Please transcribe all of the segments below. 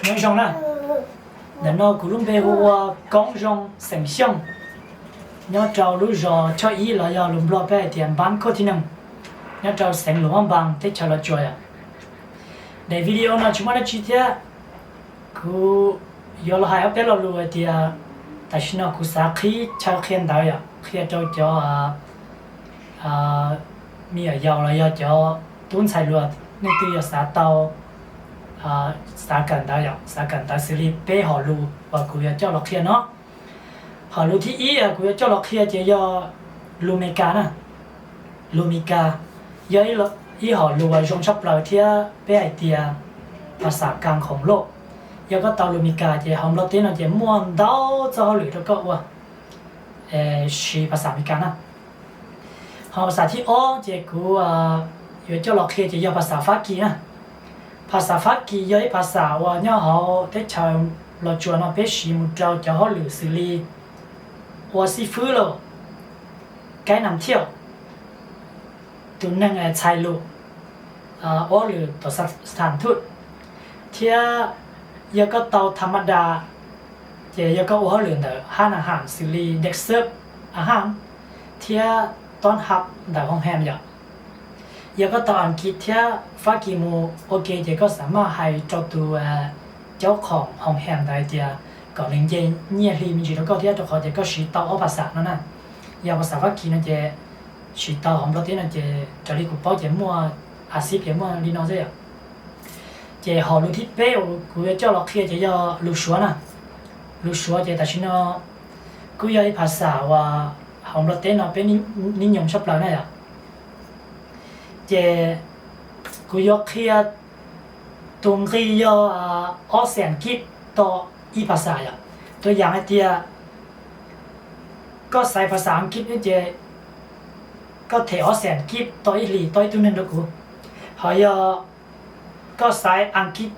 Nyob zoo na, ntawm no kuv lub npe hu ua Koob Zoo xeem Xyooj, nyob rau lub zos Choj Ib los yog lus Nplog peb hais tias Npab Khuj Thib Neeg, nyob rau xeev Luam Phab Npas teb chaws Los Tsuas yom. Daim video no tsis muaj dab tsi thiab, kuv yuav los hais ob peb lo lus hais tias tam sim no kuv xav qhib chaw qhia ntawv yom, qhia rau cov me nyuam yaus los yog cov tub ntxhais hluas leej twg yog xav tau, xav kawm ntawv yom, xav kawm ntawv xws li peb hom lus uas kuv yuav coj los qhia no. Hom lus thib ib kuv yuav coj los qhia ces yog lus Meskas na. Lus Meskas yog ib hom lus uas zoo tshaj plaws thiab peb hais tias phas xas kas khoom loj. Yog koj tau lus Meskas ces hauv Nplog teb no ces muaj ntau txoj hauj lwm rau koj ua siv phas xas Meskas na. Ho phas xas thib ob ces kuv yuav coj los qhia ces yog phas xas Fab Kis na. Phas xas Fab Kis yog ib phas xas uas nyob hauv teb chaws Los Tsuas no peb siv mus rau cov hauj lwm xws li ua xib fwb los, kaib nas thiauj, tus neeg txhais lus, ob lwm tom sas tham thuj, thiab yog koj tau tham ma das ces yog koj ua hauj lwm ntawm hab nas ham xws li dej xab a ham thiab tob hab ntawm hoo hem yom. Yog koj tau Askiv thiab Fab Kis mus ua ke ces koj xam maj hais rau tus caub khoom hoo hem ntawd hais tias kom nws nce nyiaj hli me ntsis rau koj thiab, rau qhov tias koj siv tau ob phas xas no na. Yog phas xas Fab Kis no ces siv tau hauv Nplog teb no ces raws li kuv paub ces muaj a xib ces muaj li no xwb yom. Ces hom lus thib peb uas kuv yuav coj los qhia ces yog lus Suav na. Lus Suav ces tam sim no kuj yog ib phas xas uas hauv Nplog teb no peb nib nyoog tshaj plaws na yom. Ces kuv yuav qhia tus nqi yog ob xees kib tau ib phas xas yom. Tus yaam hais tias koj xaiv phas xas Askiv ces koj them ob xees kib tau ib hlis tau ib tug neeg rau kuv. Ho yog koj xaiv Askiv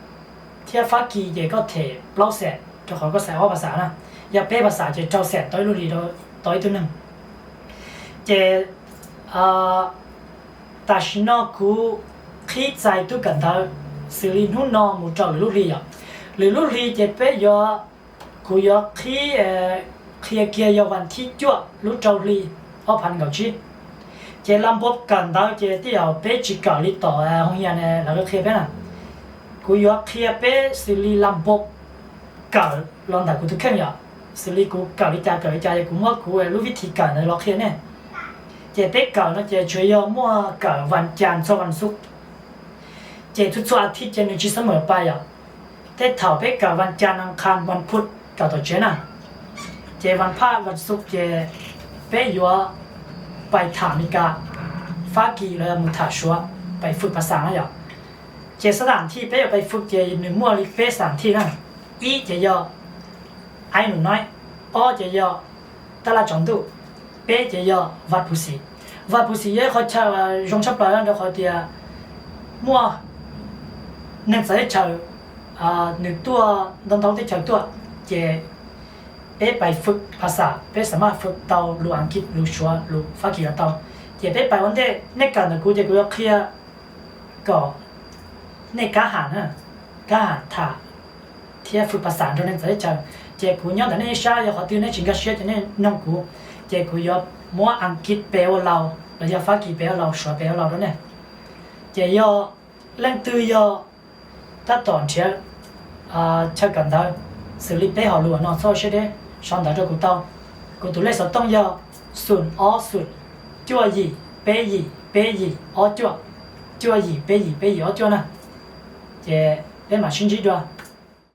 thiab Fab Kis ces koj them plaub xees rau qhov koj xaiv ob phas xas na. Yog peb phas xas ces rau xees tau ib lub hlis tau ib tug neeg. Ces tam sim no kuv qhib txais tub kawm ntawv xws li hnub no mus rau lwm lub hli yom. Lwm lub hli ces peb yuav, kuv yuav qhib, qhia kiag yog vas thib cuaj lub rau hli ob phav nees nkaum tsib. Ces las npos kawm ntawv ces tej zaum peb tsis kawm li tom hoo yas lawv qhia peb na. Kuv yuav qhia peb xws li las npos kawm los ntawm kuv tus kheej yom, xws li kuv kawm li cas kawm li cas es kuv muab kuv lub vib thib kawm ntawd los qhia nej. Ces peb kawm no ces tsuas yog muaj kawm vas cas txog vas xuv. Ces txhua txhua a thiv ces nws tsis xab mem pais yom. Tej thaum peb kawm vas cas nas qhas vas phuv kawm tom tsev na, ces vas phaj vas xuv ces peb yuav pais tham Mes Kas, Fab Kis los yog mus tham Suav, pais fwm phas xas na yom. Ces xab tham thij peb yuav pais fwm ces nws muaj li peb xam thij na. Ib ces yog aib num naib, ob ces yog taj laj tsaus ntuj, peb ces yog vas phuv xim. Vas phuv xim yog ib qhov chaw zoo tshaj plaws rau qhov tias muaj neeg txawv teb chaws nws tuaj ntau ntau teb chaws tuaj, ces peb pais fwm phas xas peb xam maj fwm tau lus Askiv, lus Suav, lus Fab Kis los tau. Ces peb pais ua ntej, nej kawm ntawm kuv ces kuv yuav qhia kom nej kab ham, kab ham tham thiab fwm phas xas nrog neeg txawv teb chaws. Ces kuv nyob ntawm nej ib sab, yog qhov twg nej tsis nkag siab ces nej noog kuv, ces kuv yuav muab Askiv pes ua laus los yog Fab Kis pes ua laus, Suav pes ua laus rau nej. Ces yog leej twg yog tab tom nrhiav chaw kawm ntawv xws li peb hom lus no txhob siab deb sau ntawv rau kuv tau. Kuv tus lej xov tooj yog xum ob xum cuaj yim peb yim peb yim ob cuaj, cuaj yim peb yim peb yim ob cuaj na. Ces peb mam sib ntsib dua.